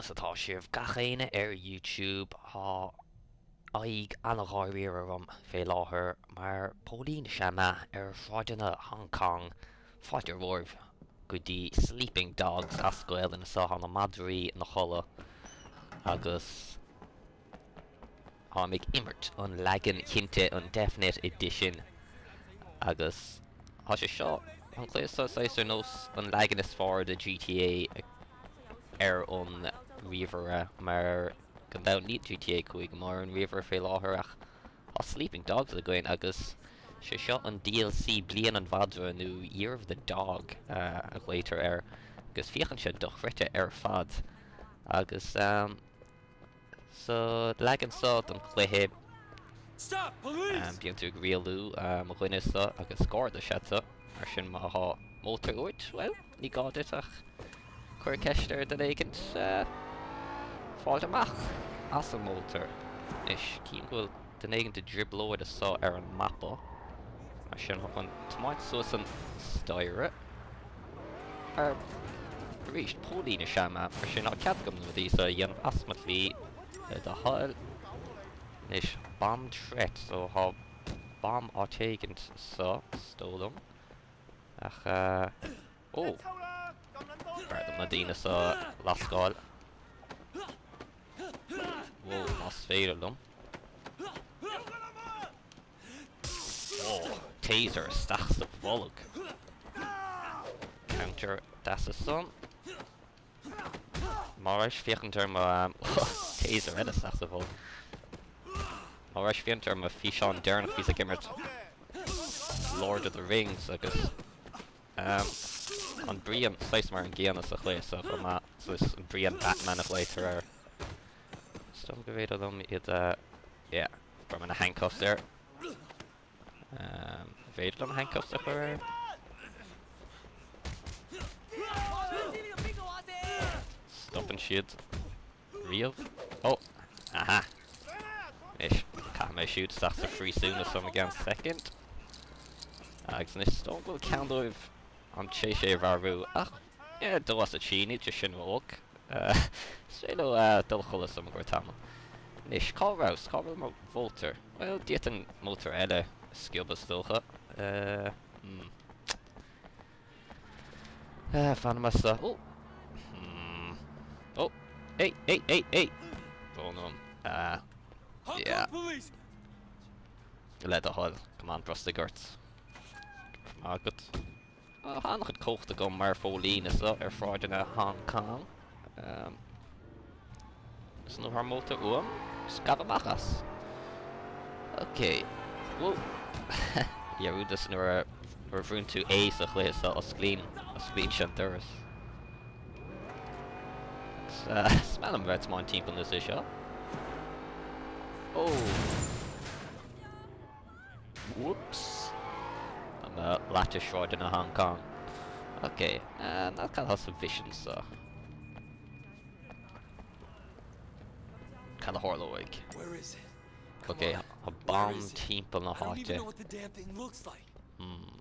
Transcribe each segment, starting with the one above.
Conas atá sibh gach éinne ar YouTube? Tá aghaidh ana-dháiríre orm fé láthair mar póilín is ea mé ar shráideanna Hong Kong. Fáilte romhaibh go dtí Sleeping Dogs as Gaelainn anso tá na madraí ina chodladh agus Táim ag imirt an leagan cinnte, an Definite Edition, agus tá sé seo, an cluiche seo saghas ar nós an leagan is fearr de GTA ar an ríomhaire, mar gan dabht níl GTA 5 amuigh ar an ríomhaire fé láthair ach tá Sleeping Dogs againn agus sé seo an DLC Bliain an Mhadra nó Year of the Dog a ghlaotar air agus féachann sé dochreidte ar fad agus. Sa leagan seo den chluiche, bíonn tú ag rialú mo dhuine seo agus garda is ea tú, mar sin má thá mótar uait, bhuel, ní gá duit ach cuir ceist ar duine éigint fáilt amach as an mótar. Anois, cím go bhfuil duine éigint i dtrioblóid anso ar an mapa, mar sin tá chun tiomáint suas an staighre. Ar arís, póilín is ea mé, mar sin tá cead agam na rudaí seo a dhéanamh as mo shlí, le do thoil. Anois, bomb threat, so tá bomb áit éigint anso, is dóigh liom. Ach, ó! B'fhearr dom na daoine seo a lascáil. Whoa, más féidir liom. Ó, taser isteach sa bholg. Counter deas ansan. Má rabhais féachaint ar mo taser eile isteach sa bholg. Má rabhais féachaint ar mo físeán deireanach bhíos ag imirt Lord of the Rings agus an Brian saghas mar an gcéanna sa chluiche seo chomh maith, saghas an Brian Batman a ghlaotar air. Is dócha go bhféidir liom iad a yeah. Chuir mé na handcuffs air. An féidir liom handcuffs a chur air? Stopann siad riamh? Oh! Aha! Anois, caithfidh mé siúd isteach sa phríosún ansan i gceann soicind. Agus anois, is dóigh go bhfuil ceann dóibh an tar éis é a mharú, ach yeah, dó as a trí, níl sé sin ró-olc. Is féidir leo dul a chodladh ansan i gcomhair tamaill. Anois, cá rabhas? Cá bhfuil mo mhótar? Bhuel, d'fhéadfainn mótar eile a sciobadh is dócha. Hmm. Fan anso. Oh! Hmm. Oh! Hey, hey, hey, hey! Brón orm. Yeah. Le do thoil. Come on, brostaigh ort. Maith agat. Tá an-chuid cumhacht agam mar phóilín anso ar shráideanna Hong Kong. Is nuair atá mótar uaim, just gabh amach as. Ok. Whoa. Dhearúdas nuair a bhrúnn tú A sa chluiche seo, osclaíonn, osclaíonn sé an doras. Is maith liom bheith ag tiomáint timpeall na seo. Oh! Whoops! Tá mé leaite sráideanna Hong Kong. Ok, ná cad atá sa mhisean seo? Cad a tharlóidh? Ok, tá bomb timpeall na háite. Hmm.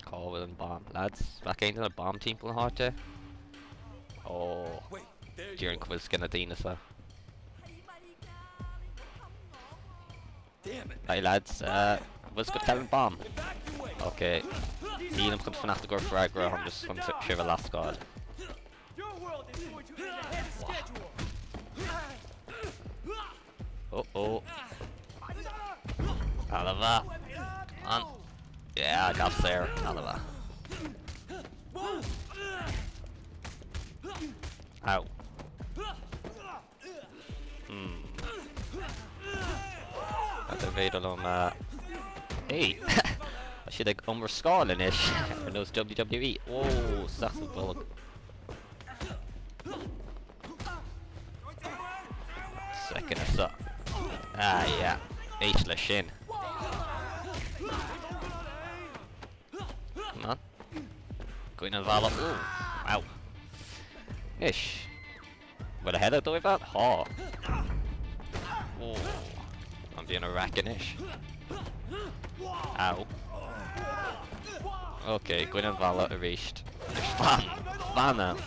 Cá bhfuil an bomb? Lads, bhfaca aon duine bomb timpeall na háite? Oh, déarfainn go bhfuil scian na daoine seo. Hey lads, bhfuil sibh ag an bomb? Ok, nílim chun fanacht i gcomhair freagra, táim just chun sibh a lascáil. Oh oh. Ana-mhaith. Come on. Yeah, gabh saor. Ana-mhaith. Ow. Hmm. Cad a bhféidir liom a... Hey! Tá siad ag iomrascáil anois ar nós WWE. Ó, isteach sa bholg. Second or so. Ah, yeah. Éist leis sin. Come on. Goin an bhalla. Ooh, wow. Anois. Bhfuil a thuilleadh dóibh ann? Tá. Ó, an bhíonn a raic anois. Ow. Ok, goin an bhalla arís. Anois fan! Fan ann!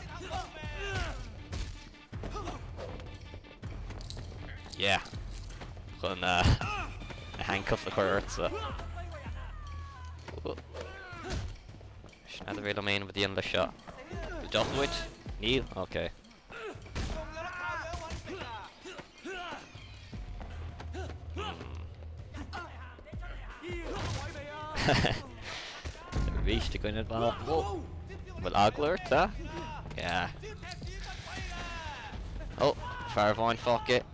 Yeah. Chun na handcuffs a chur ortsa. N'fheadar bhféadfainn aon rud a dhéanamh leis seo. Bhfuil deoch uait? Níl? Ok. Arís i gcoinne an bhalla. Bhfuil eagla ort, a? Yeah. Oh, fear amháin fágtha.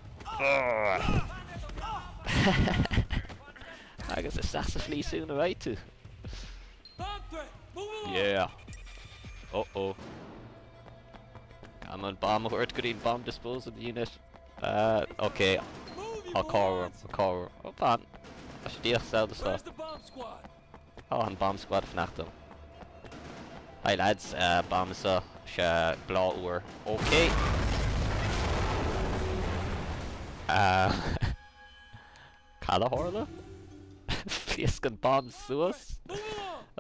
Agus isteach sa phríosún a raghaidh tú. Yeah. Oh oh. Caithfidh mé an bomb a thabhairt go dtí an bomb disposal unit. Uh, ok. Tá carr orm, tá carr orm. Oh, fan. Tá sé díreach sall anseo. Tá an bomb squad ag fanacht dom. Hi lads, uh, bomb anseo. Sé bláth úr. Ok. Uh, Cad a tharla? Phléasc an bomb suas?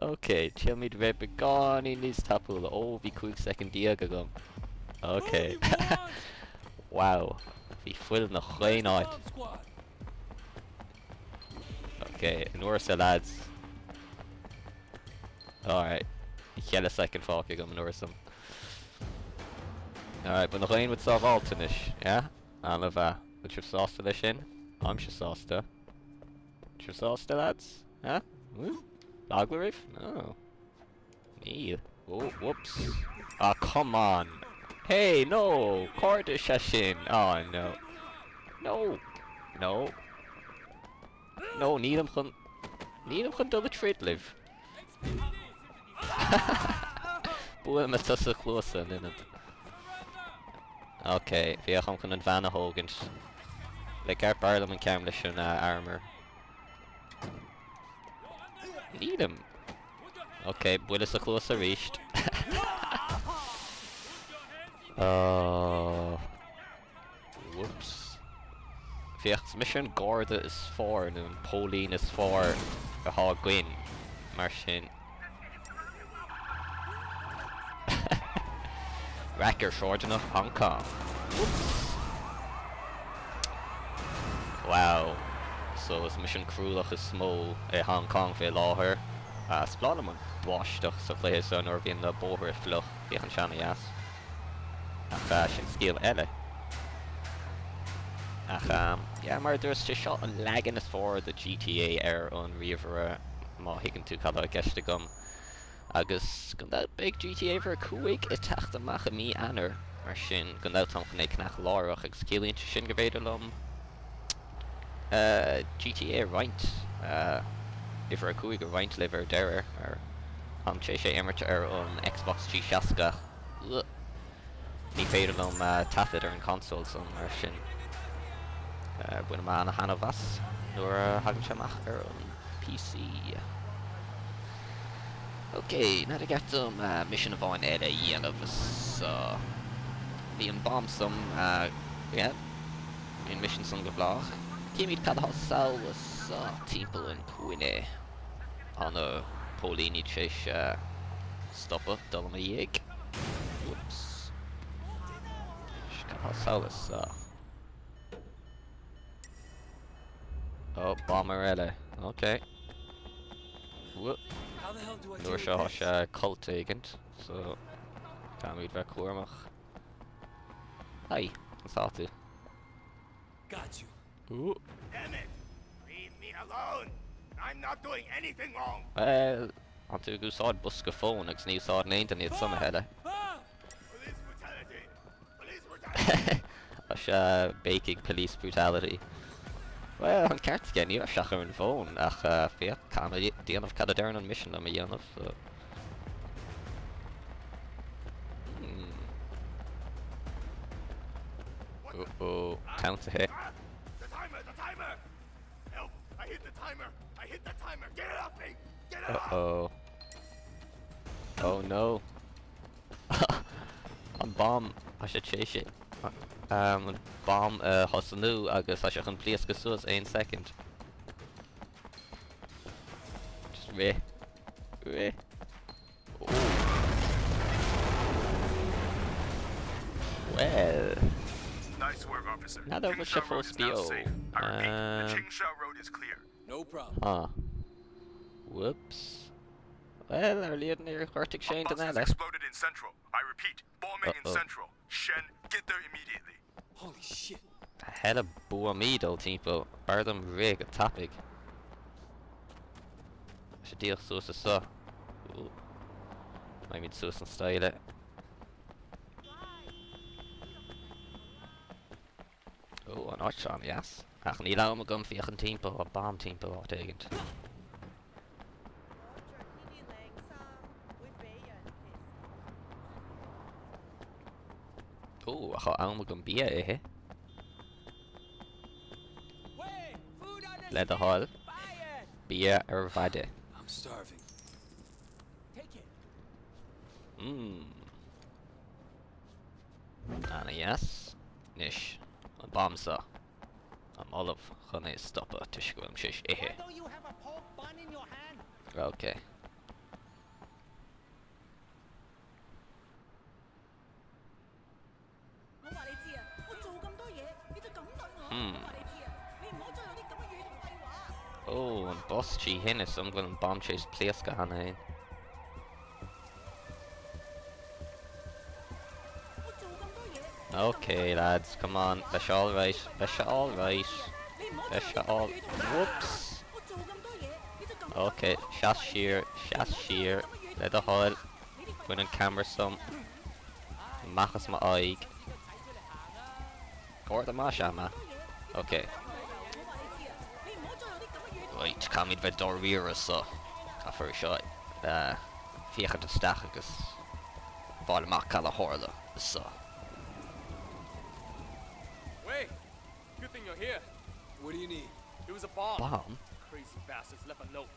Ok, triailfimid bheith beagáinín níos tapúla. Ó, bhí 15 soicind agam. Ok. Wow. Bhí fuil 'nach aon áit. Ok, an uair seo lads. Alright. Bhí 4 soicind fágtha agam an uair san. Alright, bhfuil nach aon rud sábháilte anois, yeah? Ana-mhaith. Bhfuil sibh sásta leis sin? Táimse sásta. Bhfuil sibh sásta, lads? Huh? Eagla oraibh? No. Níl. Oh, whoops. Ah, come on! Hey, no! Cairde is ea sin! Oh, no. No! No. No, nílim chun... Nílim chun dul ag troid libh. Buailfidh mé tusa cluasa in ionad. Ok, féachaim chun an bhean a thógaint. Le ceart b'fhearr liom an ceann leis an armor. Nílim. Ok, buille sa chluas arís. Oh. Whoops. Féach, is mise an garda is fearr, nó an póilín is fearr atá againn, mar sin. Raic ar shráideanna Hong Kong. Whoops. Wow. So is mise an cruálach is mó i Hong Kong fé láthair. Is breá liom an bháisteach sa chluiche seo nuair a bhíonn na bóithre fliuch. Féachann sé ana-dheas. Ach sin scéal eile. Ach yeah, mar a dúirt, sé seo an leagan is fearr de GTA ar an ríomhaire, má thuigeann tú cad atá i gceist agam. Agus gan dabht beidh GTA uimhir 5 ag teacht amach i mí Eanáir, mar sin gan dabht táim chun é a cheannach láithreach agus ciallaíonn sé sin go bhféidir liom GTA a roinnt, uimhir a 5 a roinnt libh ar deireadh, mar táim tar éis é a imirt ar an Xbox 360. Ní féidir liom taifead ar an console san, mar sin bainfidh mé ana-thaitneamh as nuair a thagann sé amach ar an PC. Ok, n'fheadar ar cheart dom misean amháin eile a dhéanamh so bhí an bomb san, yeah. Bhí an misean san go breá. Címid cad atá sall anso timpeall an chúinne. Tá na póilíní tar éis stopadh dul i mo dhiaidh. Whoops. Cad atá sall anso? Oh, bomber eile. Ok. Whoop. An uair seo tá sé cult éigint, so caithfimid bheith cúramach. Hi, conas tá tú? Got you. Ooh. Damn it! Leave me alone! I'm not doing anything wrong! Bhuel, tá tú ag úsáid bosca fóin agus ní úsáideann aon duine iad san a thuilleadh. Police brutality! Police brutality! Tá sé béicigh police brutality. Bhuel, an ceart aige, ní raibh sé ach ar an bhfón, ach féach, caithfidh mé déanamh cad a deireann an misean liom a dhéanamh, so. Oh, counter hit. The timer, the timer! Help! I hit the timer! I hit the timer! Get it off me! Get it off! Uh-oh. Oh no. An bomb, tá sé tar éis an bomb a thosnú agus tá sé chun pléascadh suas aon second. Just rith. Rith. Oh. Well. Nice work, officer. N'fheadar an bhfuil sé Qingsha Road fós is now beo. safe. I repeat, the Um, Qingsha Road is clear. No problem. Huh. Whoops. Bhuel, ar a laghad níor ghortaigh sé A aon bus duine has eile. exploded in Central. I repeat, bombing in Uh-oh. Central. Shen, get there immediately. Holy shit. A thuilleadh buamaí dul timpeall, b'fhearr dom rith go tapaidh. Tá sé díreach suas anso. Ooh. Raghaimid suas an staighre. Ó, an áit seo an-deas. Ach níl am agam féachaint timpeall, tá bomb timpeall áit éigint. Ó, ach tá am agam bia a ithe. Le do thoil, bia ar mhaide. Mmm. Ana-dheas. Anois, an bomb seo. Táim ullamh chun é a stopadh toisc go bhfuilim tar éis ithe. Ok. Hmm. Ó, an bus trí thine is dom go bhfuil an bomb tar éis pléascadh cheana féin. Ok lads, come on, beidh sé alright, beidh sé alright, beidh sé all... Whoops! Ok, seas siar, seas siar, le do thoil, bain an ceamara seo amach as m'aghaidh. Comhartha maith is ea mé. Ok. Right, caithfimid bheith dáiríre so. Caithfear seo féachaint isteach agus fáil amach cad a tharla so. Wei, good thing you're here. What do you need? It was a bomb. Bomb? Crazy bastards left a note.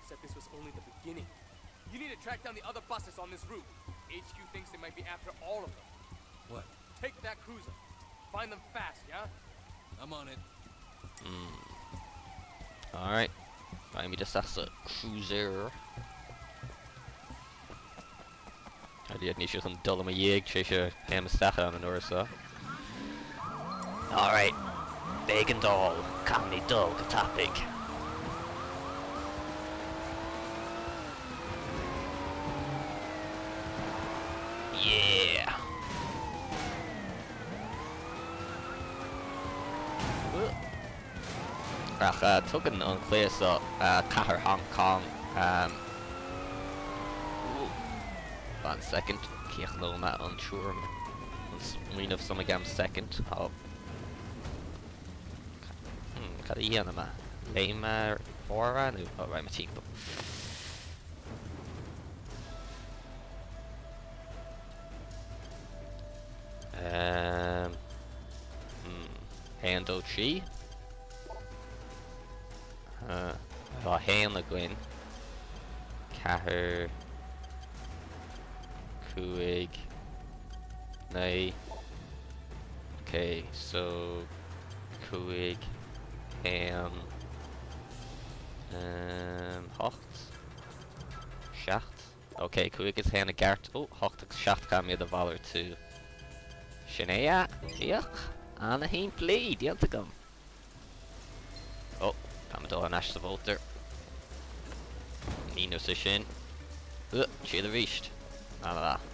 Said this was only the beginning. You need to track down the other buses on this route. HQ thinks they might be after all of them. What? Take that cruiser. Find them fast, yeah? I'm on it. Hmm. Alright. Raghaimid isteach sa cruiser. Ar a laghad níl siad chun dul i mo dhiaidh tar éis a théim isteach ann an uair seo. Alright. B'éigeandáil. Caithfimid dul go tapaidh. Yeah! Ach tugann an cluiche seo cathair Hong Kong One second, críochnóidh mé an tuairim, an smaoineamh seo agam second. Tá. Hmm, cad a dhéanfaidh mé? Léim mé ar barr nó oh, raghaidh mé timpeall. Um, hmm, 1, 2, 3. Tá 1 againn. 4, 5, 9. Ok, so 5, 1, 8, 7. Ok, 5 is 1 i gceart. Ó, 8 agus 7 caithfidh mé iad a mhalartú. Sin é ea! Féach! Ana-shimplí! Déanta agam! Ó, táim ag dul thar n-ais sa mhótar. Ní nós é sin. Ugh, triail arís. Ana-mhaith.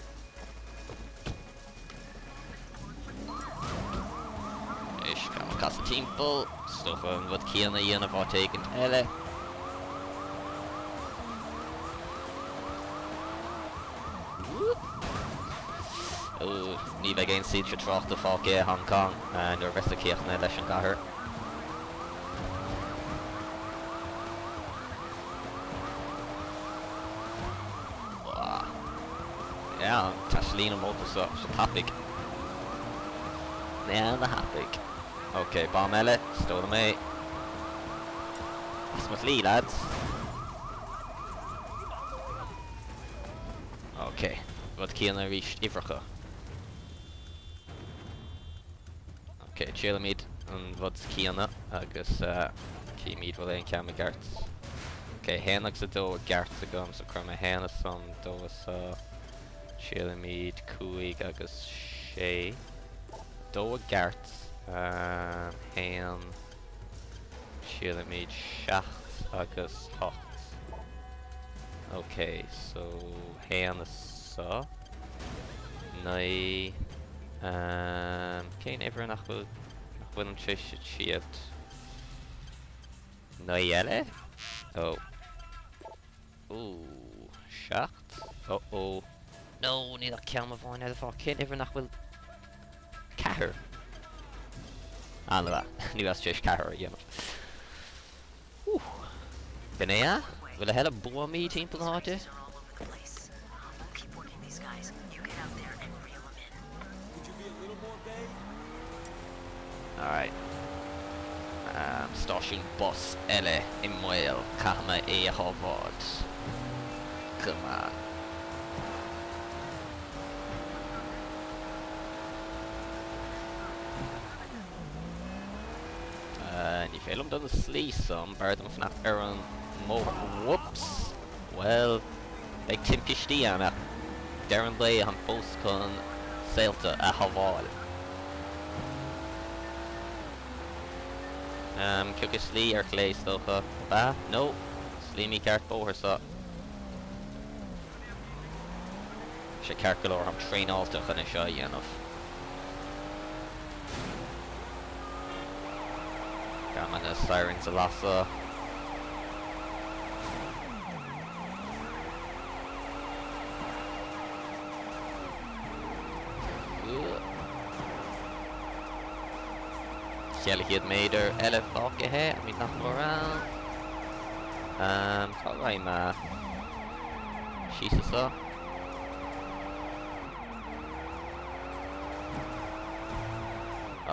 Anois, caithfidh mé casadh timpeall. Is dócha an rud céanna a dhéanamh áit éigint eile. Ó, ní bheidh aon soilse tráchta fágtha i Hong Kong nuair a bheas sé críochnaithe leis an gcathair. Yeah, taistealaíonn an mótar seo, sé tapaidh. Ana-thapaidh. Ok, bomb eile, stólfaidh mé. As mo shlí, lads. Ok, rud céanna arís, uimhreacha. Ok, triailfimid an rud céanna agus cífimid bhfuil aon cheann i gceart. Ok, 1 agus 2 i gceart agam, so cuirfidh mé 1 ansan, 2 anso. Triailfimid 5 agus 6. 2 i gceart. 1, sílimid 7 agus 8. Ok, so 1 anseo, 9, cén uimhir nach bhfuil nach bhfuilim tar éis a thriailt? 9 eile? Oh. Ooh, 7? Oh oh. No, níl ach ceann amháin ar fáil. Cén uimhir nach bhfuil 4? An-mhaith. Ní rabhas tar éis 4 a dhéanamh. Ooh. B'in é a? Bhfuil a thuilleadh buamaí timpeall na háite? Alright. Stáisiún bus eile i mbaol, caithfidh mé é a shábháilt. Come on. Ní féidir liom dul an slí san, b'fhearr dom fanacht ar an mbóthar. Whoops! Bhuel, beidh timpistí ann ach deireadh an lae táim fós chun saolta a shábháil. Tiocfaidh slí ar chlé is dócha, ab ea? No! Slí mícheart bóthar seo. Tá sé ceart go leor, táim traenáilte chun é seo a dhéanamh. Caithfidh mé na sirens a lasadh. 400 méadar eile fágtha, I mean nach mór ann. Cá raghaidh mé? Síos anseo?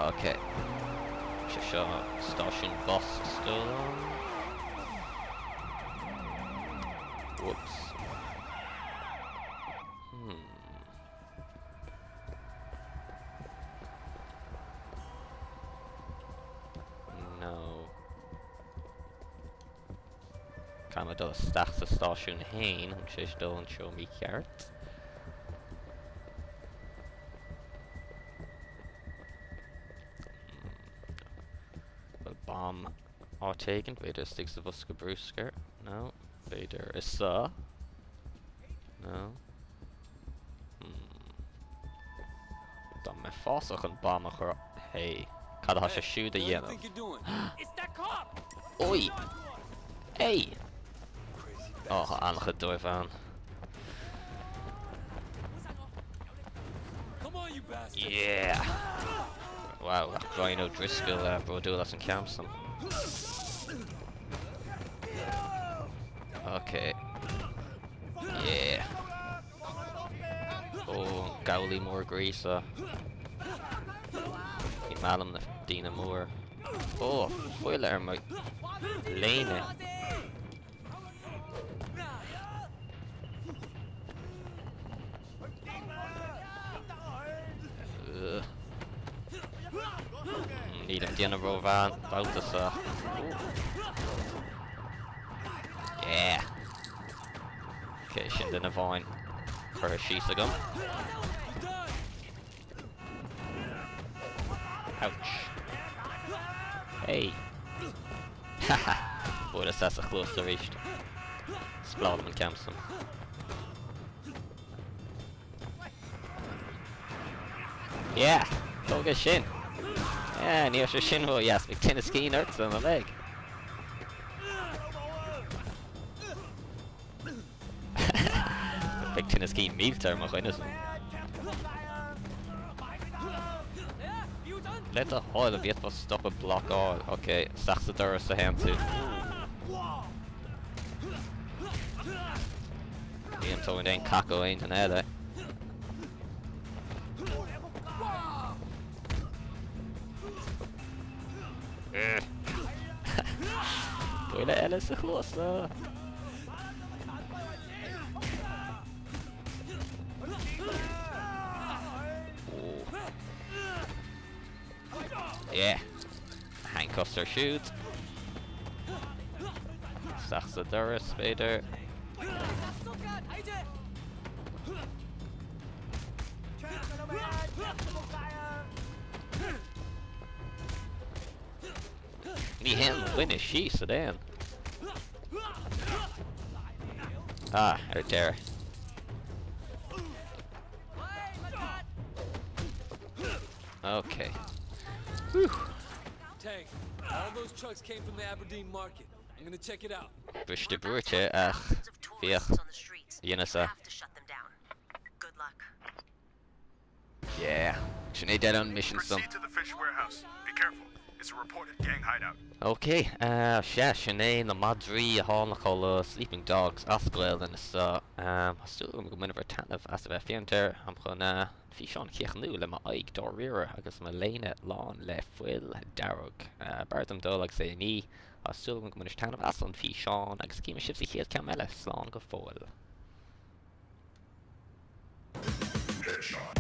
Ok. Sé seo stáisiún bus is dóigh liom. Whoops. Hmm. No. Caithfidh mé dul isteach sa stáisiún fhéin, táim tar éis dul an treo mícheart. Bhfuil bomb áit éigin? B'fhéidir istigh sa bhosca bruscair? No. B'fhéidir anseo? No. Hmm. Dá mbeifeása chun bomb a chur... Hey. Cad atá sé siúd a dhéanamh? Oi! Hey! Ó, tá an-chuid dóibh ann. Yeah! Wow, ach Brian O'Driscoll bródúil as an ceann san. Ok. Yeah. Ó, an gabhlaí mór groí seo. Ní maith liom na daoine mór. Ó, fuil ar mo léine. Nílim ag déanamh rómhaith an babhta seo. Yeah! Ok, sin duine amháin curtha síos agam. Ouch. Hey! Haha! Buail isteach sa chluas arís. Is breá liom an ceann san. Yeah! Tóg é sin! Yeah, ní raibh sé sin ró-dheas, bhí tinneas cinn ortsa an uilig. Beidh tinneas cinn millte ar mo dhuine san. Le do thoil, an bhféadfá stop ag blocáil? Ok, isteach sa doras a théann tú. Nílim tógaint aon cac ó aon duine eile. Buille eile sa chluas! Yeah! Handcuffs ar siúd. Isteach sa doras, b'fhéidir. Ní théann mo dhuine síos, a dtéann? Ah, ar deireadh. Ok. Whew. Tang, all those trucks came from the Aberdeen market. I'm gonna check it out. Briste brúite ach bhíodh dhéanamh-sa. Yeah. Sin é deireadh an mission san. Proceed to the fish warehouse. Be careful. It's a reported gang hideout. Ok, sea, sin é na madraí a tháinig ó le Sleeping Dogs as Gaelainn is tá súil agam go mbainfear taitneamh as a bheith ag féachaint air. Táim chun an físeán a chríochnú le m'aghaidh dáiríre agus mo léine lán le fuil dearg. B'fhearr dom dul agus é a ní. Tá súil agam go mbainfidh sibh taitneamh as an físeán agus cífidh mé sibh sa chéad ceann eile. Slán go fóill. Headshot.